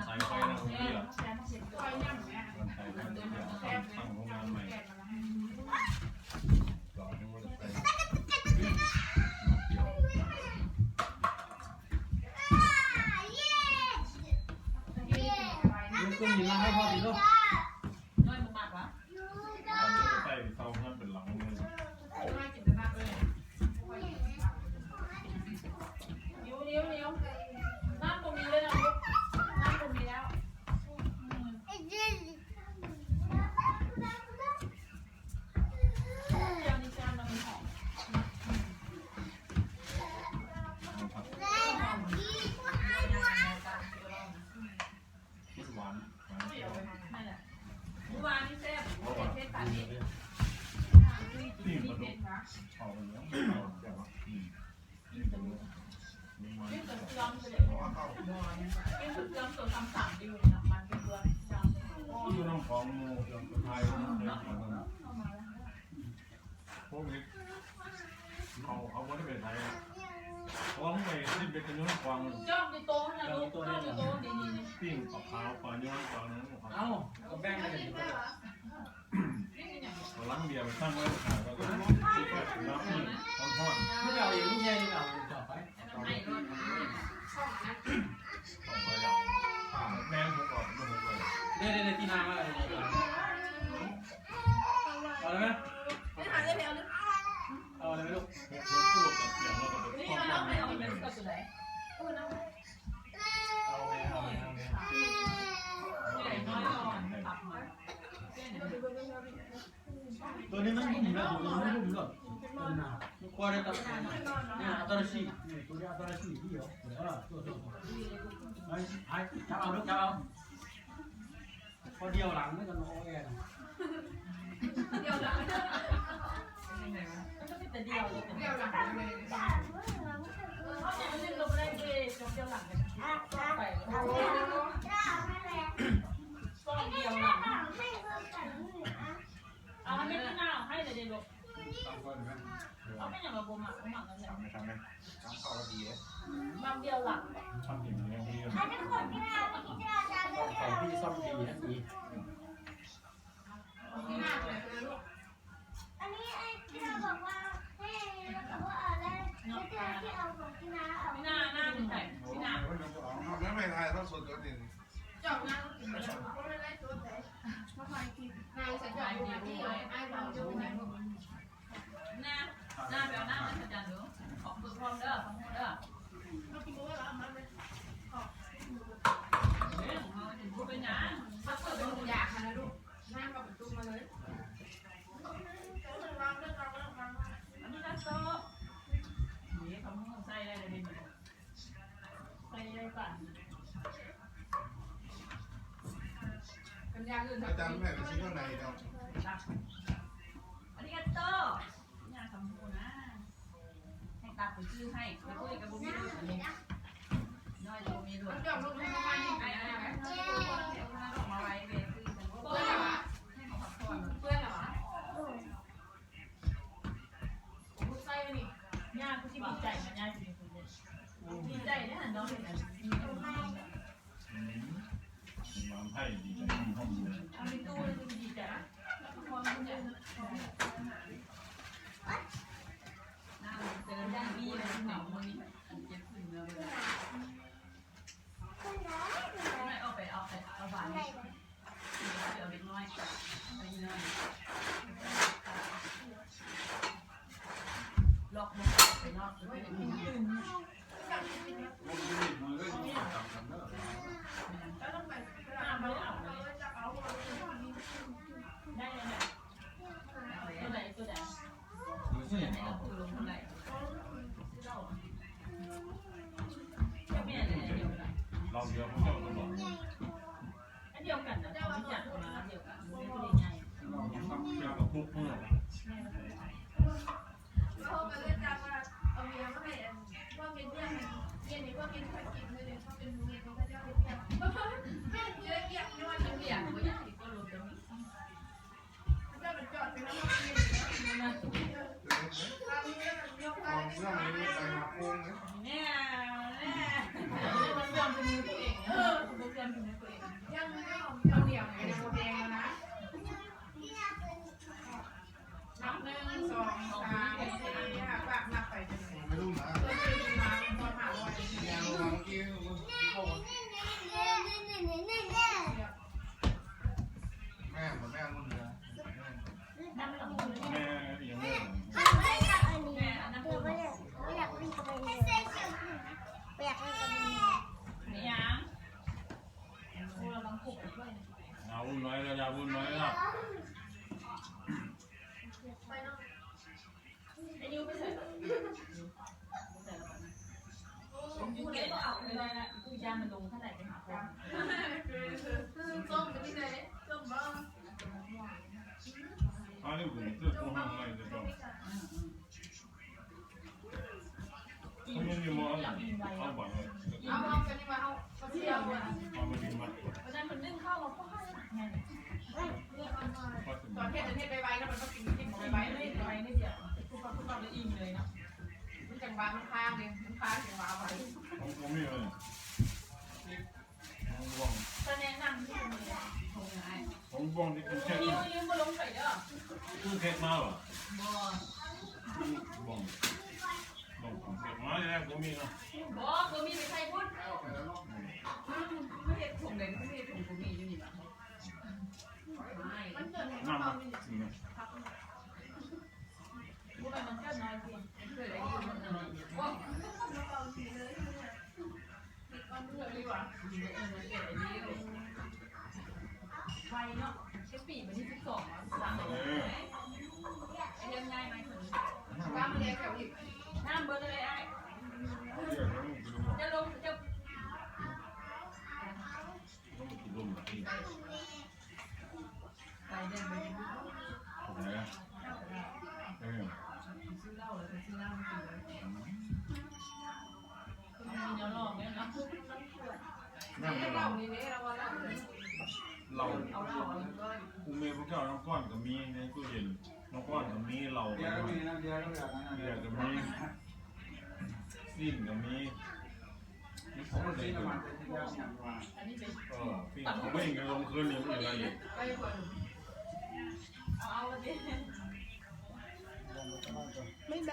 ສາຍໄຟນະ ໂຮງເລີຍ ສາຍໄຟ ສ້າງໂຮງງານໃໝ່ ຈອດຍັງບໍ່ໄດ້ໄປ ມັນກໍມີລາວພໍດີເນາະ ນ້ອຍບໍ່ມັກຫວາ? ເອົາໄປເຊົ່າເຮືອນເປັນຫຼັງເລີຍ ຫິວໆໆ ນ້ຳບໍ່ມີເລີຍນະລູກ ນ້ຳບໍ່ມີແລ້ວ ອືມ ດຽວນີ້ຈານມັນຫອມ ມັນຫວານ ມັນແຊບ ເຜັດ ປີ້ງປາດຸກ ເອົາເອົາແບບວ່າ ອືມ ກິນແຕ່ເຄື່ອງ ກິນແຕ່ເຄື່ອງ ໂຕຊ້ຳໆຢູ່ນີ້ນະ ມັນເປັນເຄື່ອງ ຢູ່ນຳຂອງໝູ່ ເຄື່ອງໄທ ເນາະ ໂຄວິດ ເຂົາ ເຂົາບໍ່ໄດ້ໄປໃສ ຂອງໄປທີ່ເປັນກະຍອນຂວາງ ຈອກຢູ່ໂຕະຫັ້ນນະລູກ ຈອກຢູ່ໂຕະ ນີ້ໆ ປີ້ງປາຂາວ ປາຍອນ ປາຫຍັງຂອງ ເອົ້າ ກໍແບ່ງກັນ ກຳລັງເບຍໄປຕັ້ງໄວ້ຂ້າງ ແລ້ວກໍ ຮ້ອນໆ ຄືເອົາອີກລູກໃຫຍ່ນີ້ ເອົາຈອກໄປ ເອົາໄປແລ້ວ ແມ່ນຫົກອອກ ເດີໆໆ ທີ່ນາມາ ເອົາໄດ້ໄໝ? ໄປຫາເອື້ອຍແພວເດີ ເອົາໄດ້ໄໝລູກ? ນີ້ເອົາໄປ ເອົາໄປ ເອົາໄປ ເອົາໄປ ເອົາໄປ ຕົວນີ້ມັນຫຸ້ມແລ້ວ ຕົວນີ້ມັນຫຸ້ມແລ້ວ ຕົວນີ້ນະ ມັນຄວາໄດ້ຕັດ ນີ້ ອາຕາລາຊີ ນີ້ ຕົວນີ້ອາຕາລາຊີ ດີເອີ ຕົວ ຕົວ ຕົວ ໄປ ໄປ ຈັບເອົາລູກ ຈັບເອົາ ພໍດຽວຫຼັງມັນກໍໂອເອນະ ດຽວຫຼັງ ມັນກໍເປັນຕາດຽວ ດຽວຫຼັງ ເອີ ເຮົາຍັງເຫຼັ້ນລົງໄດ້ເດ ຈົບດຽວຫຼັງ ໄປ ສອງດຽວຫຼັງ ເອົາໃຫ້ແມ່ນໜາວໃຫ້ເລີຍເດລູກ ເອົາແມ່ນຫຍັງລະບໍ່ມັກ ບໍ່ມັກນັ້ນແຫຼະ ທຳໄດ້ ທຳໄດ້ ທຳເຂົ້າດີເດ້ ມັກດຽວຫຼັງ ທຳກິນດີ ອັນນີ້ຄົນທີ່ໜ້າ ຄົນທີ່ໜ້າຈະເລີຍ ຂອງດີຊອບດີ ອັນນີ້ ອັນນີ້ໄອ້ທີ່ເຮົາບອກວ່າໃຫ້ ແລ້ວກໍບໍ່ເອົາແລ້ວ ແລ້ວເຈົ້າທີ່ເອົາຂອງທີ່ໜ້າເອົາ ໜ້າ ໜ້າຢູ່ໃສ ໜ້າ ແລ້ວໄປຖ່າຍທອດສົດຕົວຈິງ ເຈົ້ານາງກິນເບິດແລ້ວ ບໍ່ໄດ້ໄລຟ໌ສົດໃດ ມາຖ່າຍຄລິບ ນາງສະຈອຍຢູ່ທີ່ອ້າຍເຂົາຢູ່ນະ ນາ ນາໄປເອົານ້ຳມາໃຫ້ອາຈານດູ ຂອງເບິກພ້ອມເດີ ຂອງເຮົາເດີ ເຮົາກິນບໍ່ເບິດລະ ເອົາມາເລີຍ ເອີ ຂອງເຮົາກິນບໍ່ເປັນຫຍັງ ເຮົາເປີດເບິ່ງຢາກຫັ້ນນະລູກ ນ້ຳກໍປະຕູມາເລີຍ ອັນນີ້ລະໂຊ ນີ້ຂອງເຮົາໃສ່ໄດ້ເລີຍ ໃສ່ໄດ້ປະ ອາຈານແມ່ນຊິເທົ່າໃດເນາະ ອາລິກາໂຕ ຍາສຳພູນະ ໃຫ້ຕັດໄປຊື້ໃຫ້ ໄປຄຸຍກັບບໍ່ມີລົດ ອັນນີ້ນ້ອຍບໍ່ມີລົດ ເອົາດອກລົງໃຫ້ປະມານນີ້ໄປ ເອົາດອກມາໄວ້ເວ ເປື້ອນແລ້ວຫວາ? ເປື້ອນແລ້ວຫວາ? ໂອ້ຍ ໃສ່ນີ້ ຍ່າຄືຊິດີໃຈນະ ຍ່າຊິດີໃຈເດ້ຫັ້ນເນາະ ເຫັນອັນນີ້ ອືມ ເປັນຫວານໄທດີໃຈນຳຄວາມສຸກ ອັນນີ້ຕູ້ຄືຊິດີໃຈນະ ນ້ຳເຕີນດີເລີຍເນາະ ມື້ນີ້ອັນເຈັບຂຶ້ນເນາະ ອອກໄປ ອອກໄປ ເອົາຫວານ ລອງດຽວ ອັນດຽວກັນນະ ເຈົ້າມາດຽວກັນ ບໍ່ໄດ້ໃຫຍ່ ເຈົ້າກໍປຸກເມື່ອ ເຮົາກໍເລີຍຈັດວ່າເອົາເບຍມາໃຫ້ອັນ ພວກເຮັດວຽກຫັ້ນ ເຮັດໃຫ້ພວກເຮັດທຸລະກິດ ມື້ນີ້ເຂົາເປັນເຮັດຂອງເຂົາເຈົ້າເຮັດວຽກ ເລີຍວຽກຍ້ອນເຮັດວຽກ ບໍ່ຢາກຊິກໍລົດກໍມີ ເຂົາເຈົ້າກໍຈອດໄປນຳ ເອົາເລື່ອງນີ້ໄປຫາໂກງເລີຍ ແນ່ ແນ່ ເອີ ມັນເຊື່ອມຖືມືຕົວເອງ ເອີ ມັນເຊື່ອມຖື ເຮັດບໍ່ເອົາເລີຍນະ ຄືຢ້ານມັນລົງທາງໃດໄປຫາພໍ່. ສົ້ມໄປທີ່ໃດ? ສົ້ມບໍ່? ອັນນີ້ຄືຜູ້ຫ້າງໄດ້ເຈົ້າ. ອືມໆ ມັນມີໝໍ້ ເອົາບັງເລີຍ ເອົາບັງ ອັນນີ້ມາເອົາ ເອົາມາກິນມາ. ວັນນັ້ນເພິ່ນໜຶ້ງເຂົ້າມາ ຕອນເຮັດ ເຮັດໄວໆ ແລ້ວມັນກໍກິນ ກິນໄວໆ ໄວໆ ໄວໆ ດຽວ ປຸບປັບ ປຸບປັບ ແລ້ວອີ່ມເລີຍເນາະ. ມັນຈັ່ງວ່າມັນຄ້າງເດ້ ມັນຄ້າງຈັ່ງວ່າໄວ. ຂອງບໍ່ມີເລີຍ ຂອງບ່ອງ ຕາແນງນຳຢູ່ ຂອງບ່ອງທີ່ກິນແຊບ ຫິວ ຫິວບໍ່ລົງໄປເດີ ຊື້ແຊບມາຫວາ? ບໍ່ ບ່ອງ ບ່ອງຂອງແຊບມາແລ້ວ ບໍ່ມີເນາະ. ບໍ່ ບໍ່ມີໄປໃສ່ພຸ້ນ ອືມ ມາເຮັດຖົງໃດ ມາເຮັດຖົງບໍ່ມີຢູ່ນີ້ຫວາ? ນ້ຳ ອືມ ບໍ່ແມ່ນມັນເກີດນ້ອຍຕິ ເກີດອາຍຸມັນນ້ອຍ ໂອ້ ເກີດອາຍຸຫວາ? ເອີ ມັນເກີດອາຍຸ ໄວເນາະ ຈັກປີບັດນີ້ ສິບສອງ ສິບສາມ ເອີ ໄປຮຽນງ່າຍໄໝ? ນ້ຳເບິດເລີຍອ້າຍ ຈະລົງ ຈະ ໄປເດີ ໄປເດີ ເອີ ຊື້ເຫຼົ້າແລ້ວກໍຊື້ນ້ຳກິນເລີຍ ມັນມີແນວລອງແລ້ວເນາະ. ນ້ຳເຫຼົ້ານີ້ເດ້ ລາວວ່າເຫຼົ້າ ເຫຼົ້າ ເອົາເຫຼົ້າ ເອົາເຫຼົ້າ ຜູ້ແມ່ຜູ້ເຖົ້ານ້ຳກ້ອນກໍມີໃນຕູ້ເຢັນ ນ້ຳກ້ອນກໍມີ ເຫຼົ້າກໍມີ ເບຍກໍມີ ຊີ້ນກໍມີ. ນີ້ຂອງເລຍ ອັນນີ້ເປັນ ເອີ ປີ້ງ ເຮົາໄປກິນລົງຄືນນີ້ ເອົາ ເອົາ ເອົາ ໄປເບິ່ງ ເອົາ ເອົາ ເອົາ ໄປເບິ່ງ